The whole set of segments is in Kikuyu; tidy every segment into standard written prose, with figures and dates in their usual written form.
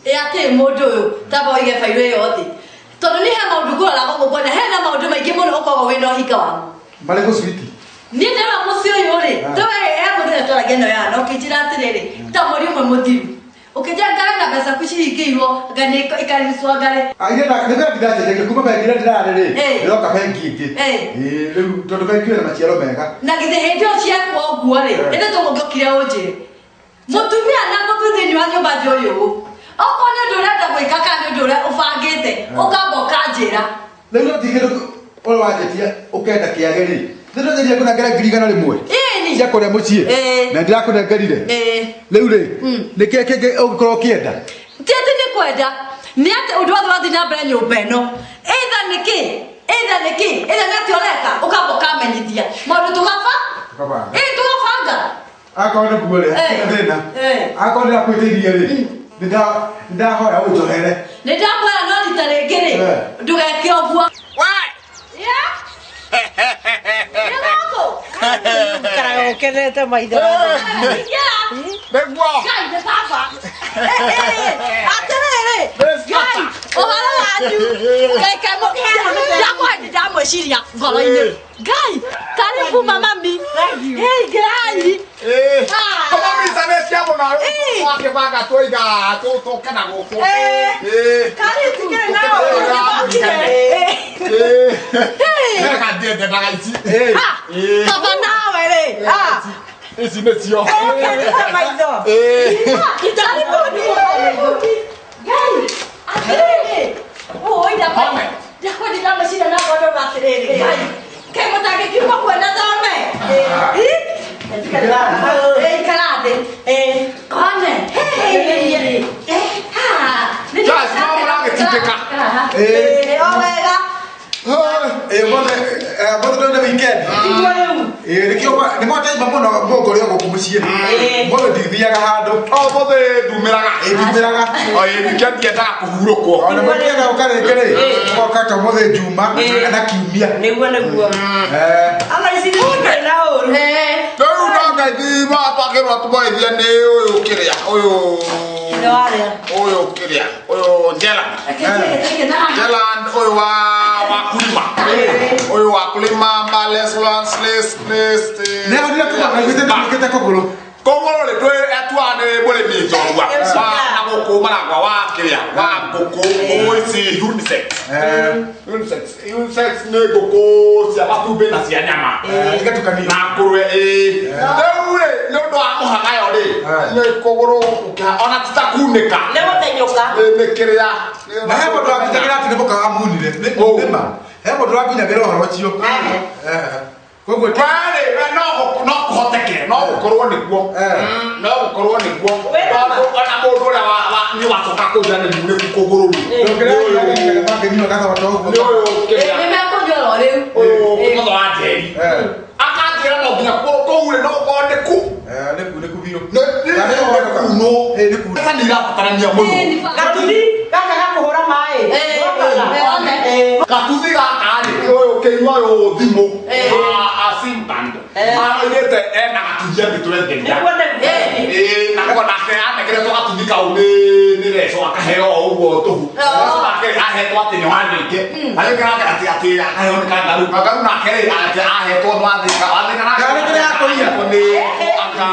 Ĩ atĩ mũndũ ũyũ tamba ũige bairũ ĩyo thĩ. Tondũ niĩ he maũndũ ngũroraga ũguo ngona hena maũndũ maingĩ mũno ũkoragwo wĩna ũhinga wamo. Marĩkũ sweet? Niĩ ndĩrona mũciĩ ũyũ rĩ, tũwe he mũthenya twaragia nawe haha na ũkĩnjĩra atĩrĩrĩ, ta mweri ũmwe mũthiru. Ũkĩnjĩra ngare na mbeca ciaku cihingĩirwo, anga nĩ ikaricwo ngarĩ. Aire na nĩ bengi ndacenjagia kuma bengi ĩrĩa ndĩrarĩ rĩ, ndĩroka bengi ĩngĩ. Ĩĩ, rĩu tondũ bengi ĩyo ĩna maciaro mega. Na githĩ hĩndĩ ĩyo ciekwo ũguo rĩ, ĩndĩ tũgũgĩũkire ũnjĩre. Mũtumia na mũthuri thĩinĩ wa nyũmba njũĩ ũũ. Okorwo nĩ ũndũ ũrenda gwĩka kana nĩ ũndũ ũrĩa ũbangĩte, ũkamba ũkanjĩra. Rĩu no ti kĩndũ ũrĩa wanjĩtia ũkenda kĩage rĩ. Nĩ ndonyeria ngũnengere 100,000. Ĩni. Cia kũrĩa mũciĩ. Ĩĩ. Na ndĩrakũnengerire. Ĩĩ. Rĩu rĩ, nĩ kĩĩ kĩngĩ ũngĩkorwo ũkĩenda? Ti atĩ nĩ kwenda, nĩ atĩ ũndũ wothe wathiĩ na mbere nyũmba ĩno. Either nĩ kĩ, either nĩ kĩ, either nĩ atĩ ũreka, ũkamba ũkamenyithia. Maũndũ tũgaba? Tũkabanga. Ĩĩ tũgabanga. Akorwo nĩ kuo rĩ, hatirĩ thĩna. Akorwo ndĩrakwĩtĩirie rĩ, nĩndahoya ũnjohere. Nĩ ndakwĩra no rita rĩngĩ rĩ, ndũgeke ũguo. Yeah. Nĩ gũkũ? Ikaraga ũkenete maitho. Ingĩra. Nĩguo. Ngai nĩ baba. Atĩrĩrĩ, Ngai, ũhoro wanyu. Ngai ndakwa ndamwĩciria ngoro-inĩ. Ngai, karibu mama mi. Hey, Ngai. Eh. Ah. Kũmũmicanĩtie mũno Eh. twakĩbanga twoiga tũke na gũkũ. Eh. Eh. Karibu. Tũke Na na ũkire. Eh. Hey. Nĩreka ndiendaga ici. Ah, Eh. baba nawe rĩ. Ah. Ici nĩcio. Ũkenete maitho. Eh. Karibuni, karibuni. Ngai, atĩrĩrĩ. Ũĩ, Home. ndakwa ndinameciria na ngoro ndauga atĩrĩrĩ. Ngai, kaĩ mũtangĩkiuma kuona thome? Ĩ? Ĩ, ikara thĩ. Kone. Hey. Eh, ha. Nĩ Charles, no mũragĩtindĩka. Ĩĩ. Ĩ, o wega. Ĩĩ, mothe mothe ndone weekend. Tiguo rĩu. Ĩĩ, nĩkĩo nĩ mwateithia mũno mũngorĩ o gũkũ mũciĩ. Mothe ndithiaga handũ. O mũthĩ ndumĩraga. Ĩĩ, ndumĩraga. O ĩ weekend ndiendaga kũhurũkwo. Ona mũkĩenda gũka rĩngĩ rĩ, mũgoka ta ũmũthĩ Njuma kana Kiumia. Nĩguo nĩguo. Eh, Ama ici nĩ cikĩrĩ na ũru. Eh. Rĩu no Ngai twagĩrwo tũmorithie nĩ ũyũ kĩrĩa ũyũ Nĩ warĩa. ũyũ kĩrĩa ũyũ Njela. Reke njĩke njĩke na haha. Gerald ũyũ wa wa kulima ũyũ wa kulima Nĩ ahonire kũgũrũ, aiguĩte nĩ kũgũrũ. Kũgũrũ rĩ twĩ atuaga nĩ mũrĩmi njorua wa na gũkũ maragwa wa kĩrĩa wa ngũkũ ngũkũ ici unisex. Eh, Unisex, unisex nĩ ngũkũ cia matumbĩ na cia nyama eh, igatukanio. Na ngũrwe ĩ rĩu rĩ nĩ ũndũ wa mũhagayo rĩ nĩ kũgũrũ ona ti ta kunĩka. Nĩ gũthenyũka. Nĩ kĩrĩa Na he mũndũ wakinyagĩra atĩ nĩ mũka wamunire. Nĩ Ũũ. nĩ ma. He mũndũ wakinyagĩra ũhoro ũcio. Eh, koguo Werĩ, we no no kũhoteke no gũkorwo nĩguo. Eh. No gũkorwo nĩguo. Wĩna ma. Tondũ ona mũndũ ũrĩa nĩ wacoka kũnja nĩ munĩku kũgũrũ rĩ. Ndũngĩrĩa mangĩnyua gathonda ũguo. Nĩ ũyũ kĩrĩa Nĩ mekũnyua oro rĩu. ũyũ mũthotho wa njeri. Eh, Akanjĩra no nginya kũu rĩ no gũkorwo nĩ ku eh, nĩ ku nĩ ku biũ. Nĩ Na nĩ nĩ kunwo. Eh, nĩ kunwo. Mbeca nĩ irabatarania mũno. Gatuthi gaka gakũhũra maĩ. Eh, Gokaga. eh, Eh. Gatuthi gaka rĩ ũyũ kĩnyua ũyũ thimũ Eh. a Simband aroigĩte ena gatuthi angĩtwenderia. Nĩguo nĩguo. Ĩĩ, na ko nake anegeretwo gatuthi kau nĩ reco akaheo o ũguo tũhu. Reco nake ahetwo atĩ nĩ wathĩke na rĩngĩ nake atĩ akaheo nĩ kangaru kangaru nake rĩ atĩ ahetwo nĩ wathĩka wathĩka nake Ngarĩ kĩrĩa akũiya. nĩ aka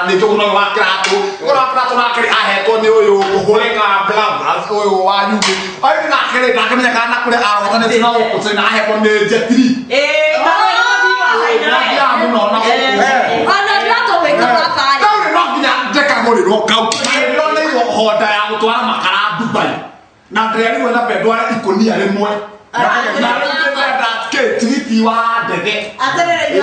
nĩ njũgũna ũyũ wa kĩratũ njũgũna wa kĩratũ nake rĩ ahetwo nĩ ũyũ kũhũrĩka Blavas ũyũ wa Yugi ũyũ nake rĩ ndakĩmenya kana kũrĩa arotanĩte na gũkũ China ahetwo nĩ Jetri. Eh, kana nĩ mathiaga China. Mathiaga mũno na gũkũ. Eh. Ona ndĩratũmĩka baba rĩ. Rĩu rĩ no nginya njekagũrĩrwo kau ndĩroneirwo honda ya gũtwara makara Dubai na ndĩrerirwo nyambe ndware ikũnia rĩmwe na rĩu ndĩrenda kĩ tigiti wa ndege. Atĩrĩrĩ,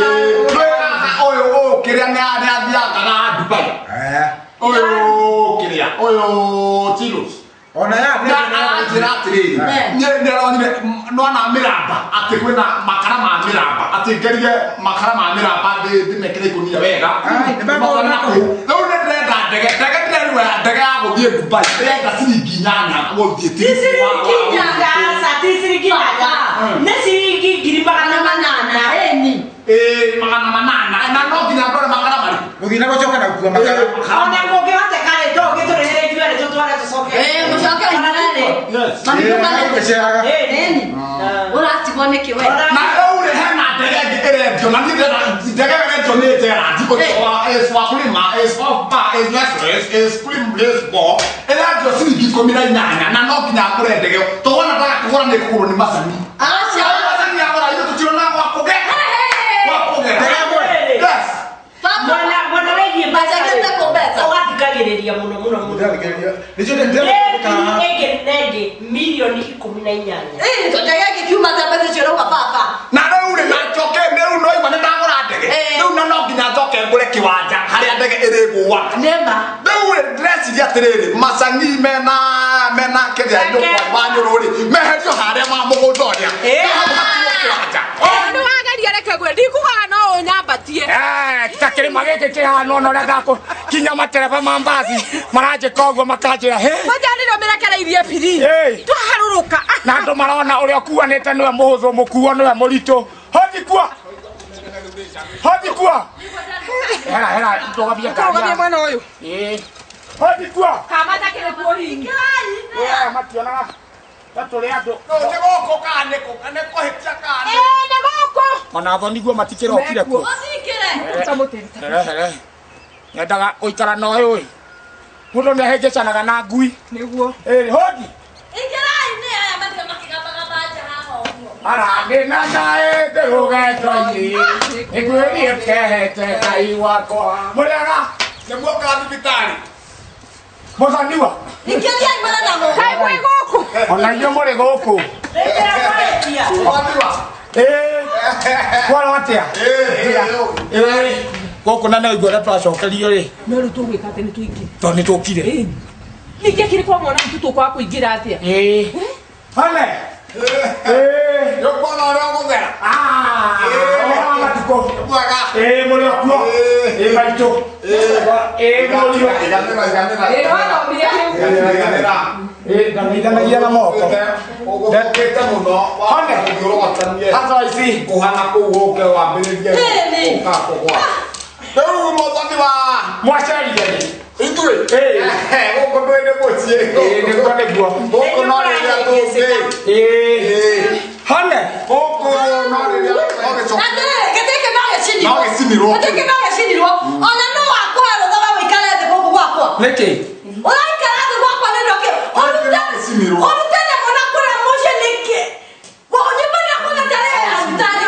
Twĩraga ũyũ ũyũ kĩrĩa nĩ athiangaga Dubai. Eh, Ũyũ kĩrĩa ũyũ Chilos ona ya na aranjĩra atĩrĩrĩ Eh. nĩ aronire nona mĩramba atĩ kwĩna makara ma mĩramba atĩ ngerie makara ma mĩramba ndĩmekĩre ikũnia wega. Ai, nĩ mekũhota Makara kũu. kũu. Rĩu nĩ ndĩrenda ndege ndege ndĩrerwo ndege ya gũthiĩ Dubai ndĩrenda ciringi 8 gũthiĩ Ti ciringi inyanya, aca, ti ciringi inyanya. Nĩ ciringi 800,000. Ĩni. Ĩĩ, 800 na no nginya ndore makara marĩkũ. Gũthiĩ na gũcoka na gũkua makara. Ona kũngĩhoteka rĩ, to ũgĩtũrĩhĩre ithuerĩ tũtware tũcoke. Eh, mũcoke. Mami ndũkanete. Gĩcehaga. Ĩni. Ũratigwo nĩkĩ we? Na rĩu rĩ hena ndege ĩngĩ ĩrendio na niĩ ndĩrenda ndege ĩyo ĩrendio nĩ Gerald is wa kulima is of bar is less is kulim is bo ĩrendio ciringi 18 na no nginya ngũre ndege ĩyo tondũ wona ndaga kũgũra nĩ kũgũrwo nĩ macani. Aca. Macani agũra ithuĩ tũtirona gwa kũge gwa kũgera. Ndege ĩmwe. Yes. Baba. Mwena mwena wĩgiĩ Mbanjagĩte kũ mbeca. Ũgathikagĩrĩria mũno mũno mũno. Ndĩrathikĩrĩria. Nĩcio Nĩ ndĩrathikĩrĩria. ĩngĩ na ĩngĩ mirioni 18. Ĩni to ndege ĩngĩkiuma ta mbeca icio ũrauga baba. Na rĩu rĩ na njoke rĩu no igua nĩ ndagũra ndege. Eh. Rĩu na no nginya njoke ngũre kĩwanja harĩa ndege ĩrĩgũaga. Nĩma. Rĩu rĩ ndĩreciria atĩrĩrĩ macani mena mena kĩrĩa nyũkwa wa nyũrũ rĩ meherio harĩa ma mũgũnda ũrĩa. Eh. Hau hatirĩ kĩwanja. Nĩ wageria reke ngwĩre ndikugaga no ũnyambatie. Ta kĩrĩma gĩkĩ kĩhana ona ũrĩa ndakũ kinya matereba ma mbathi maranjĩka ũguo makanjĩra he Majanire mĩrekereirie biri. Ĩ. Twaharũrũka. Na andũ marona ũrĩa ũkuanĩte nĩwe mũhũthũ mũkuo nĩwe mũritũ hothi kua hothi kua hera hera ndũgamie ngari Tũrũgamie yaku. mwena ũyũ. Ĩ. Hothi kua Kamata kĩrĩ kuo hingi. Ĩ, mationaga ta tũrĩ andũ Nĩ gũkũ kana nĩ kũ nĩ kũhĩtia kana Ĩ nĩ gũkũ. ona thoni guo matikĩrokire kuo Ũcikĩre. Ruta mũtĩ. Here here nyendaga gũikara na ũyũ ĩ mũndũ nĩ ahĩngĩcanaga na ngui. Nĩguo. Ĩ, hothi Ingĩrai nĩ aya mathiĩ makĩgambagamba nja haha ũguo. Arandĩ na naĩ ndĩrũgendo-inĩ nĩngwĩrie kehete Ngai wakwa mũrĩega nĩ muoka thibitarĩ. mũthoniwa Ingĩriai mwena na gũkũ. Kaĩ mwĩ gũkũ. ona inyuĩ mũrĩ gũkũ. Nĩndĩramwarĩkia. Mũthoniwa. Ĩ, kwaro atĩa? Ĩ, Ĩ, gũkũ na no igua ũrĩa twacokerio rĩ No rĩu tũgwĩka atĩ nĩ tũingĩre. tondũ nĩ tũkire. Ĩ. Ningĩ kĩrĩ kwa mwana witũ tũkwaga kũingĩra atĩa? Ĩ. Hane. Ĩ. Nĩ ũkuona ũrĩa ũgũthera. Ah, ũhoro wa matukũ. Mwega. Ĩ, mũrĩ o kuo. Ĩ, maitũ. Ĩ, mũriũ. Iganĩra iganĩra. Ĩ wathomire kĩu. Iganĩra. Ĩ, ndageithanagia na moko. Ũgũthũkĩte mũno. Hone. Ũthiũrũrũkanie. Hata ici. Kũhana kũu ũke wambĩrĩrie Ĩni. gũka kũgwa. Rĩu mũthoni wa Mwacerire rĩ? ithuĩ. Ĩ. Gũkũ ndũĩ nĩ mũciĩ. Ĩ, nĩguo nĩguo. Gũkũ no rĩrĩa tũngĩ. Ĩ. Ĩ. Hone. Gũkũ no rĩrĩa no gĩcoki. Atĩrĩrĩ, gĩtĩ gĩkĩ no gĩcinirwo. No gĩcinirwo. Gĩtĩ gĩkĩ no gĩcinirwo. Ona no wakũhe rũtha we ũikare thĩ gũkũ gwakwa. Nĩkĩ? Ũraikara thĩ gwakwa nĩ ndũkĩ. No gĩcinirwo. Ũrute nyamũ na kũrĩa mũciĩ nĩkĩ? Nyũmba nĩ ũkũgĩte rĩ ya thibitarĩ.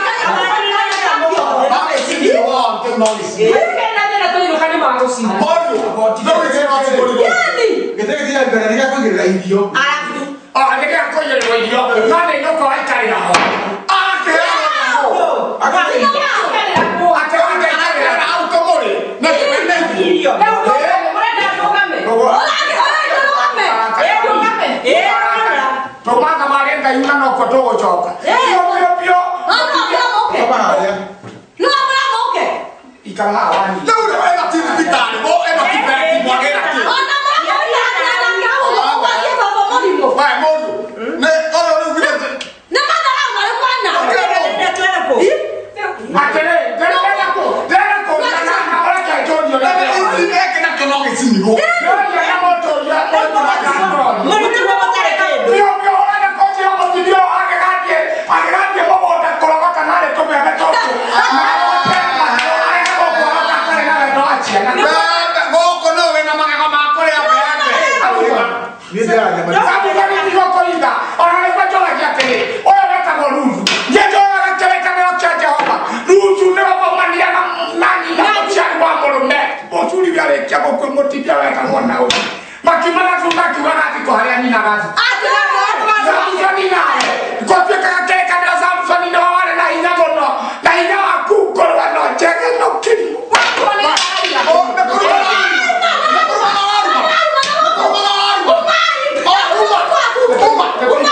No gĩcinirwo. No gĩcinirwo. Kena thĩna tũinũka nĩ magũcina. Mũriũ. Rĩu ithuĩ no tũkũrirwo. Yani. Gĩtĩ gĩtirĩ mbere nĩ gĩa kũigĩrĩra irio. Arabu. Ah, nĩ gĩa kũigĩrĩrwo irio. No nĩ nyũkwa waikarĩra ho. Ikarĩra kuo. Atĩ wangaikarĩra Aragĩra hau tũmũrĩ. Nĩ nĩ Irio. Rĩu ndũgame, mũrenda ndũgame. Ũragĩ, ũragĩ, Ĩ ndũgame. Ĩ ũrona. Tũmatha marĩ Ngai na nokuo tũgũcoka. Ĩ. Biũ biũ biũ. No mũramũke. Koma harĩa. No mũramũke. Ikara haha wani. Rĩu rĩ ĩno ti thibitarĩ. Bo ĩno ti bengi mwagĩra kĩ. Ona mũramũke atĩ ũgwatie baba mũrimũ. We mũriũ. Nĩ ũyũ rĩu githĩ Nĩ matharau marĩkũ ena? Nĩ twĩna kũ? Atĩrĩ, ndĩrenda kũ ndĩrenda kũria na na ũreke njũrio Nĩ ici gĩkĩ nakĩo no gĩcinirwo. Ndĩroria na mũtũria mũndũ akatoria. Mũrutwo mũtarĩ kĩndũ. Biũ biũ ũrenda kũnjĩra mũtumia ũyũ agĩgathiĩ agĩgathiĩ mũgũnda kũrogota narĩ tũmeme tũtũ. Na arote arehe gũkũ aroka atarĩ na wendo wa ciana. Mbembe gũkũ no wĩna magego ma kũrĩa mbembe. Niĩ ndĩraria nyama. Samusoni tigo kũringa ona nĩguo njũragia atĩrĩ ũyũ wetagwo Ruthu niĩ njũraga kĩrĩkanĩro kĩa Jehova Ruthu nĩwe maumanire na na nyina mũciari wa mũrũme mũcuri ũrĩa arĩkia gũkua mũtumia wetagwo Naomi makiuma na thutha akiuga gathikwo harĩa nyina gathikwo. Samusoni nawe gũtuĩkaga kĩrĩkanĩro Samusoni nĩwe warĩ na hinya mũno na hinya waku ngũrwe no njege no kĩrimũ. Nĩ kũruma nĩ kũruma na waruma. Nĩ kũruma na waruma. Uma. Uma.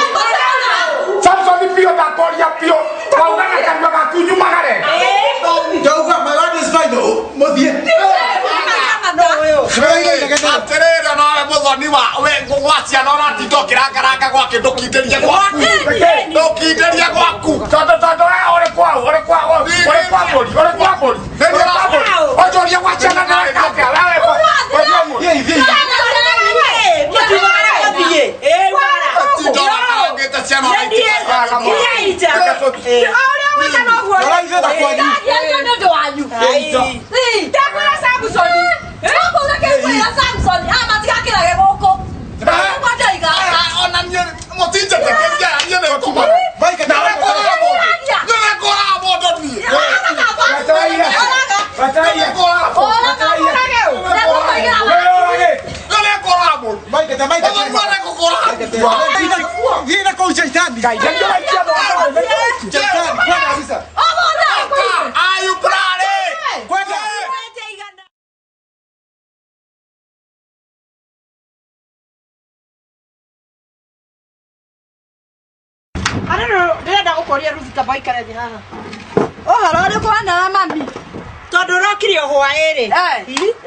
Samsoni biũ ndakũria biũ wauga na kanua gaku nyumagare. Ndauga my word is final. Mũthiĩ. Atĩrĩrĩ nawe mũthoni wa we gwa ciana ũratinda ũkĩrangaranga gwake ndũkindĩrie gwaku ndũkindĩrie gwaku Tondũ tondũ we ũrĩ kwa ũrĩ kwa ũrĩ kwa mbũri ũrĩ kwa mbũri ũrĩ kwa mbũri ũnjũrie gwa ciana na weka atĩa wewe ũthiĩ mũciĩ. Thiĩ, thiĩ. Mũtiumagara gũthiĩ. Ĩ umagara. Tinda Ũrĩa wĩka noguo. Ndagia nĩ ũndũ wanyu. Ndakwĩra Samson. Ũkũra kĩkwĩra Samson, a matigakĩrage gũkũ. Ũguo ndoiga. Ona niĩ mũtinjĩtĩkĩria niĩ nĩ ngũma. Nawe ngũraga mũndũ. Nĩ ngũraga mũndũ niĩ. Nĩ ngũraga mũndũ. Nĩ ngũraga mũndũ. Mũthuri wa nĩ ngũkũraga. Are you ready? Ndĩrenda gũkũria Ruth ta baikare thĩ haha. Ũhoro ũrĩkũ wanara mami? Tondũ ũrokire o hwaĩ-rĩ.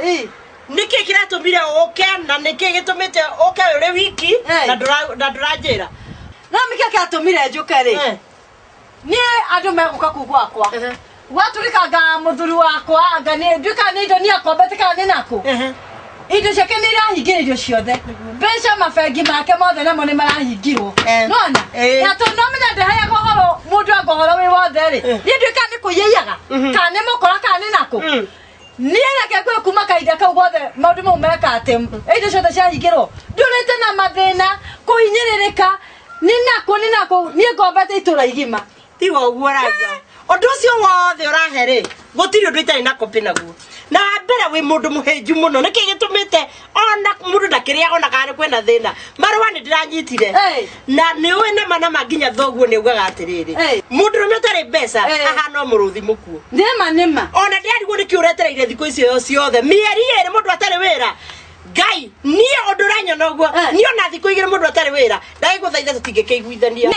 Ĩ. Nĩkĩ kĩratũmire ũke na nĩkĩ gĩtũmĩte ũke ũrĩ wiki na ndũranjĩra? No nĩkĩ kĩratũmire njũke rĩ? Niĩ andũ megũka kũu gwakwa. Gwatuĩkanga mũthuri wakwa anga nĩ nduĩkaga nĩ indo niĩ akombete kana nĩ nakũ. Indo ciake nĩ irahingĩrĩrio ciothe. Mbeca mabengi make mothe namo nĩ marahingirwo. Nona? Na tondũ no menya ndeheaga ũhoro mũndũ anga ũhoro wĩ wothe rĩ. Niĩ nduĩkaga nĩ kũiyaiyaga. Kana nĩ mũkora kana nĩ nakũ. Niĩ reke ngwĩre kuma kahinda kau gothe maũndũ mau meka atĩ indo ciothe ciahingĩrwo. Ndũrĩte na mathĩna, kũhinyĩrĩrĩka, nĩ nakũ nĩ nakũ niĩ ngombete itũra igima. Tiga ũguo ũrauga. Ũndũ ũcio wothe ũrahe rĩ, gũtirĩ ũndũ itarĩ na copy naguo. Na wa mbere wĩ mũndũ mũhĩnju mũno, nĩkĩ gĩtũmĩte ona mũndũ ndakĩrĩaga ona kana nĩ kwĩna thĩna. Marũa nĩ ndĩranyitire. Na nĩ ũĩ nama nama nginya thoguo nĩ augaga atĩrĩrĩ. Mũndũrũme ũtarĩ mbeca ahana o mũrũthi mũkuũ. Nĩma nĩma. Ona ndĩrarigwo nĩkĩ ũretereire thikũ icio ciothe. Mĩeri ĩrĩ mũndũ atarĩ wĩra. Ngai, niĩ ũndũ ũranyona ũguo, niĩ ona thikũ igĩrĩ mũndũ atarĩ wĩra, ndagĩgũthaitha tũtingĩkĩiguithania.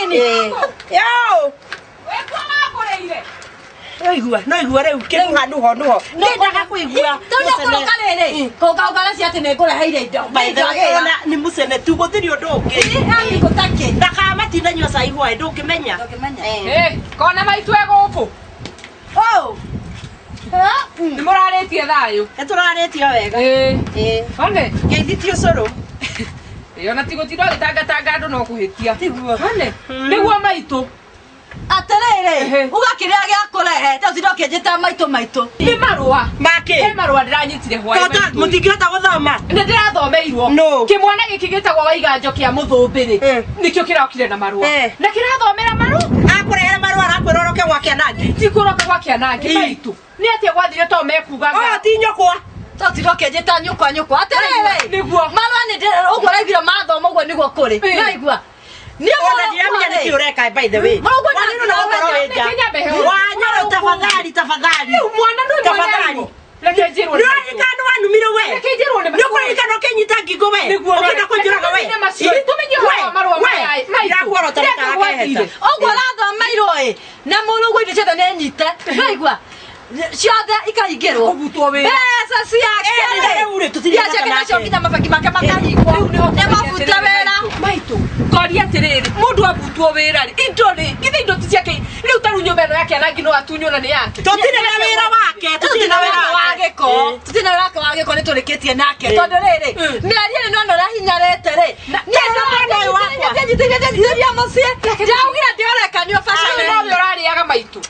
Yo! Noigua, noigua rĩu kĩnuha nuho nuho. Ndendaga kũigua. Tondũ kũrũka rĩrĩ, kũngaũngara atĩ nĩ ngũreheire indo. Ona nĩ mũcene tu gũtirĩ ũndũ ũngĩ. Gũtakĩ. Na matinanyua cai hwaĩ ndũngĩmenya. Kona maitũ e gũkũ. Nĩ mũrarĩtie thayũ. Nĩ tũrarĩtie wega. One. Ngeithi ti ũcũrũ. Ona ti gũtinda ũgĩtangatanga andũ no kũhĩtia. Tiguo. One. Nĩguo maitũ. Atĩrĩrĩ, uga kĩrĩa gĩa kũrehe, tondũ ũkĩnjĩta maitũ maitũ. Nĩ marũa. Makĩ? He marũa ndĩranyitire hwaĩ maitũ. Mũtingĩhota gũthoma. Nĩ ndĩrathomeirwo. Kĩmwana gĩkĩ gĩtagwo Waiganjo kĩa mũthũmbĩrĩ. Nĩkĩo kĩrokire na marũa. Na kĩrathomera marũa. Akũrehera marũa arakwĩra ũroke gwa Kĩanangi. Ti kũroka gwa Kĩanangi maitũ. Nĩ atĩa gwathire to mekugaga. Oh, ti nyũkwa. Tondũ ũkĩnjĩta nyũkwa nyũkwa. Atĩrĩrĩ. Nĩguo. Marũa nĩ ũguo ũraiguire mathoma ũguo nĩguo kũrĩ. Nĩwaigua? Ona ndiramenya nĩkĩ ũreka by the way. Wagĩrĩirwo nĩ gũkorwo wĩ nja. Wanyoro tafadhali tafadhali. Mwana ndũrĩ Tafadhali. Reke njĩrwo. Nĩ ũraririkana nĩ wanumire we. Reke njĩrwo nĩ Nĩ ũkũririkana ũkĩnyita ngingo we. Ũkĩenda kũnjũraga we. Tũmenye ũhoro wa marũa maya maitũ. Ndirakuorota Nĩ atĩa gwathire? Ũguo ũrathomeirwo ĩ, na mũrũguo indo ciothe nĩ nyite. Nĩwaigua? Ciothe ikahingĩrwo. Kũbutwo wĩra. Mbeca ciake rĩu rĩ, tũtirĩ Mbia ciake nacio nginya mabengi make makahingwo. Nĩ mabute wĩra. Maitũ, ngoria atĩrĩrĩ, mũndũ abutwo wĩra rĩ, indo rĩ, githĩ indo ti ciake, rĩu ta rĩu nyũmba ĩno ya Kĩanangi no atunywo na nĩ yake. Tũtirĩ na wĩra wake, tũtirĩ na wĩra wa gĩko. Tũtirĩ na wĩra wake wa gĩko nĩ tũrĩkĩtie nake. Tondũ rĩrĩ, mĩario ĩno nona ũrĩa hinyarĩte rĩ. Niĩ mwana ũyũ wakwa. Ndĩnyitĩrĩria mũciĩ. Ndĩraugire ndĩorekanio Rĩu nowe ũrarĩaga maitũ.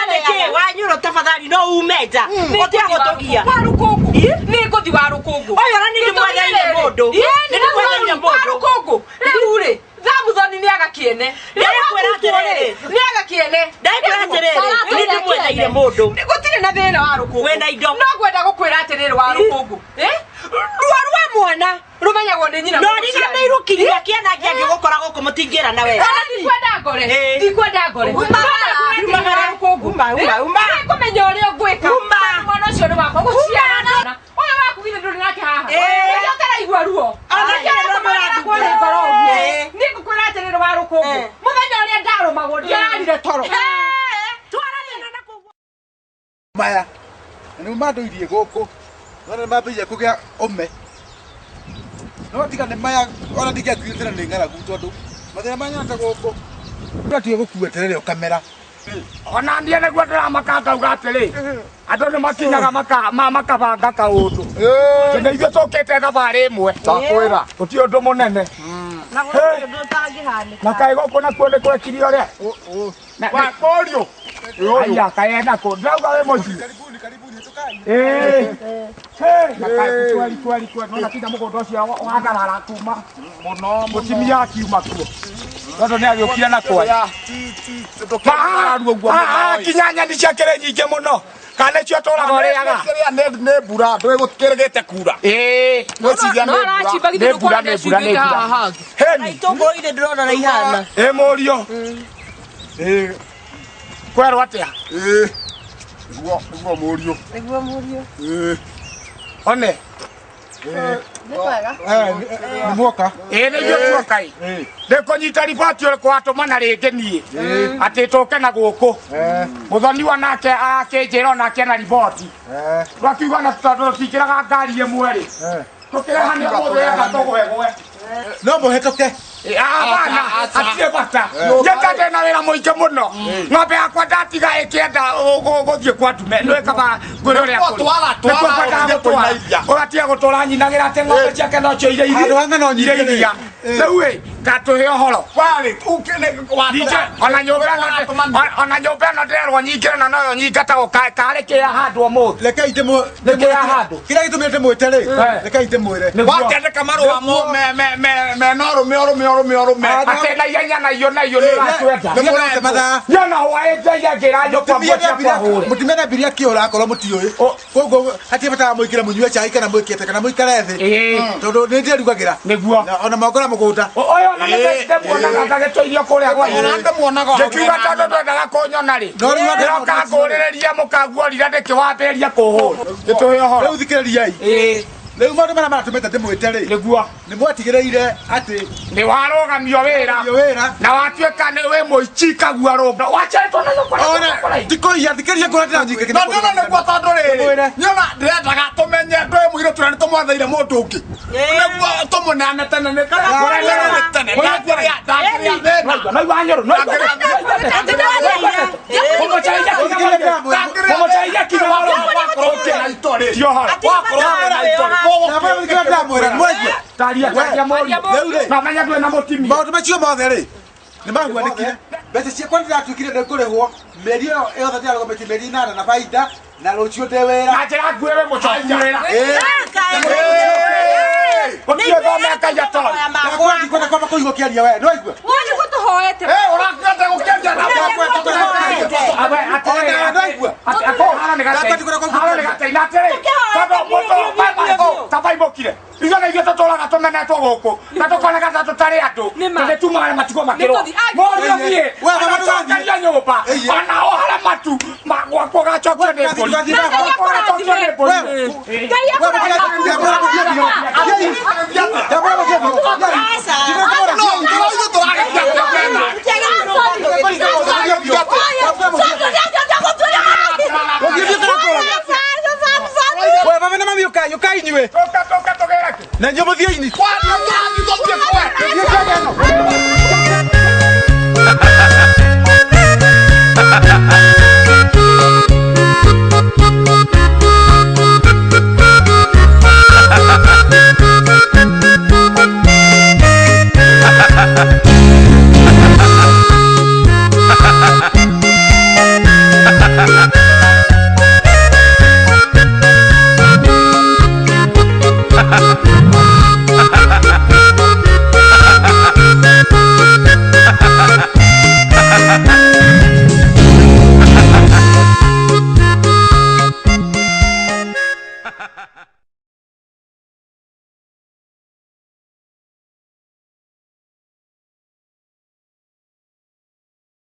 Nĩkĩ wanyũrũ tafadhali no ume nja. Ũtige gũtũgia. Wa rũkũngũ. Nĩ ngũthi wa rũkũngũ. Ũyũ ona nĩ ndĩmwetheire mũndũ. Nĩ ndĩmwetheire Wa mũndũ. rũkũngũ. Rĩu rĩ, Thamuthoni nĩ aga kĩene. Ndĩrakwĩra atĩrĩrĩ. Nĩ aga kĩene. Ndakwĩra atĩrĩrĩ, nĩ ndĩmwetheire mũndũ. Gũtirĩ na thĩna wa rũkũngũ. Wĩna indo. No ngwenda gũkwĩra atĩrĩrĩ wa rũkũngũ. Ruo rwa mwana rũmenyagwo nĩ nyina. No riganĩirwo kinya Kĩanangi angĩgũkora gũkũ mũtingĩrana wega. Ona ndikwenda ngore. Ndikwenda ngore. Umagara. Uma, uma, uma. Nĩngũmenya ũrĩa ũngwĩka. Uma. Mwana ũcio nĩ wakwa gũciarana. Ũyũ waku githĩ ndũrĩ nake haha. Nĩkĩo ũtaraigua ruo. Ona Nĩkĩo nĩ ũratũmagĩra ũrathumbũra. kũrĩ ngoro ũguo. Nĩngũkwĩra atĩrĩrĩ wa rũkũngũ. Mũthenya ũrĩa ndarũmagwo ndiararire toro. Twara thĩna na kũu. Maya. Na nĩ mandũirie gũkũ. Nona nĩ mambĩrĩria kũgĩa ũme. No tiga nĩ maya ona ndingĩakuire tena nĩ ng'aragu tondũ mathĩna maya nyonete gũkũ. Ũratuire gũkua terere ũkamera. Ona niĩ nĩguo ndĩramaka ngauga atĩrĩ andũ nĩ makinyaga makabanga kaũndũ nĩ ithuĩ tũkĩte thabarĩ ĩmwe Ndakwĩra. gũtirĩ ũndũ mũnene Na gũtirĩ ũndũ ũtangĩhanĩka. Na kaĩ gũkũ nakuo nĩ kwekire ũrĩa Mũriũ. Aya kaĩ nako ndĩrauga wĩ mũciĩ. Karibuni, karibuni, hĩtũkai. Na kaĩ kweli kweli kweli nona kinya mũgũnda ũcio watharara kuma Mũno mũtumia akiuma kuo tondũ nĩ agĩũkire na kwaya Ndũkĩararu ũguo mũno. Kinya nyeni ciake nĩ nyingĩ mũno kana nĩcio tũraga ũrĩaga Kĩrĩa nĩ mbura ndũĩ gũkĩrĩgĩte kura. Ngwĩciria No nĩ mbura. aracimba githĩ Nĩ mbura, ndũkuona nĩ mbura, nĩ nĩacimbĩte mbura. haha hangĩ. Na Heni itũngũrũ irĩ ndĩrona ũrĩa ihana. ĩ mũriũ kwerwo atĩa Nĩguo nĩguo mũriũ. Nĩguo mũriũ. One Nĩ kwega. Nĩ muoka. Ĩ nĩ ithuĩ tuoka ĩ ndĩkũnyita riboti ũrĩkũ watũmana rĩngĩ niĩ atĩ tũke na gũkũ mũthoniwa nake akĩnjĩra onake na riboti twakiuga na tondũ tũtingĩraga ngari ĩmwe rĩ tũkĩrehania mũthĩ enda tũgwegwe No mũhĩtũke. Abana hatirĩ bata njĩta ndĩna wĩra mũingĩ mũno ng'ombe yakwa ndatiga ĩkĩenda gũthiĩ kwa ndume nĩ kaba ngwĩre ũrĩa Nĩkuo twara, kũrĩ. Nĩkuo twara, kwendaga ũthiĩ gũtwara. kũina iria. Ũgatiga gũtũra nyinagĩra atĩ ng'ombe ciake nocio iria Handũ ha ng'ano nyingĩ iria rĩ. iria rĩu ĩ ngatũhe ũhoro Warĩ Ningĩ, ona nyũmba ĩno ona nyũmba ĩno ndĩrerwo nyingĩre na noyo nyingatagwo karĩ kĩa handũ ũmũthĩ Rekei ndĩmũ Nĩ kĩa handũ. Kĩrĩa gĩtũmĩte ndĩmwĩte rĩ, rekei ndĩmwĩre. Wakĩandĩka marũa mena ũrũme ũrũme ũrũme ũrũme. Atĩ na ihenya na iyo na iyo nĩ ũratwenda Nĩ mũrete mathaa. Nyona hwaĩ ngai angĩra nyũkwa Mũtumia nguo ciakwa hũre mũtumia nĩambirie akĩũra akorwo mũtiũĩ koguo hatirĩ bata wa mũingĩre mũnyue cai kana mwĩkĩte kana mũikare thĩ tondũ nĩ ndĩrugagĩra Nĩguo. Ona mongora mũgũnda Ũyũ ona nĩndĩmuonaga ngagĩtũirio kũrĩa gwa Ona ndĩmuonaga o ngĩkiuga tondũ ndwendaga kũnyona rĩ No rĩu andũ ndĩroka ngũrĩrĩria mũkanguorira nĩkĩ wambĩrĩria kũhũra gĩtũhe ũhoro rĩu thikĩrĩriai rĩu maũndũ marĩa maratũmĩte ndĩmwĩte rĩ nĩguo nĩ mwatigĩrĩire atĩ nĩ warũgamio wĩra Nĩ wĩra. Na watuĩka nĩ wĩ mũici kagua rũmba waceretwo na nyũkwa ona ndikũiya thikĩrĩria ngũra ndĩranyingĩ Na ndĩrona nĩguo tondũ rĩrĩ nyona ndĩrendaga tũmenye ndũĩ mũirĩtu ũrĩa nĩtũmwetheire mũndũ ũngĩ nĩguo tũmũneane tene nĩ tene ndangĩrĩa thĩna Naigua nyũrũ kũmũcaria kinya wakorwo ũkĩna itũ rĩ Ti ũhoro. wakorwo wĩna itũ Ndamwĩra ndĩramwĩra nĩmwaigua taria taria mũriũ Rĩu rĩ na menya ndwĩ na mũtimia maũndũ macio mothe rĩ nĩ mahuanĩkire mbeca ciakwa nĩndĩratuĩkire nĩ ngũrĩhwo mĩeri ĩyo yothe ndĩrarũgamĩtie mĩeri ĩnana na baida na rũciũ ndĩ wĩra na njĩra nguĩ wĩ mũcoki wĩra gũtirĩ thome ngai atoĩ Ndakwa ndikwenda kwamba kũigua ũkĩaria we nĩwaigua Wee nĩguo tũhoete. ũrakĩenda gũkĩaria na Ona nĩwaigua tabaimũkire ithuĩ na ithuĩ tũtũraga tũmenetwo gũkũ na tũkoneka ta tũtarĩ andũ Nĩ ma. tũgĩtumaga matigwo makĩrwo Nĩ tũthiĩ. Ai, mũriũ niĩ We, baba, ndũgathiĩ. onacokeria nyũmba Ĩiye. ona ũhare matu gwakwa ũgacokio nĩ mbũri Ndũgathiĩ, Gwakwa ũgacokio nĩ mbũri Ngai We baba na mami ũkai ũkai inyuĩ tũka tũka tũgĩre kĩ na inyuĩ mũthiĩ-inĩ tũthiĩ kwe Thiĩ kĩama ĩno.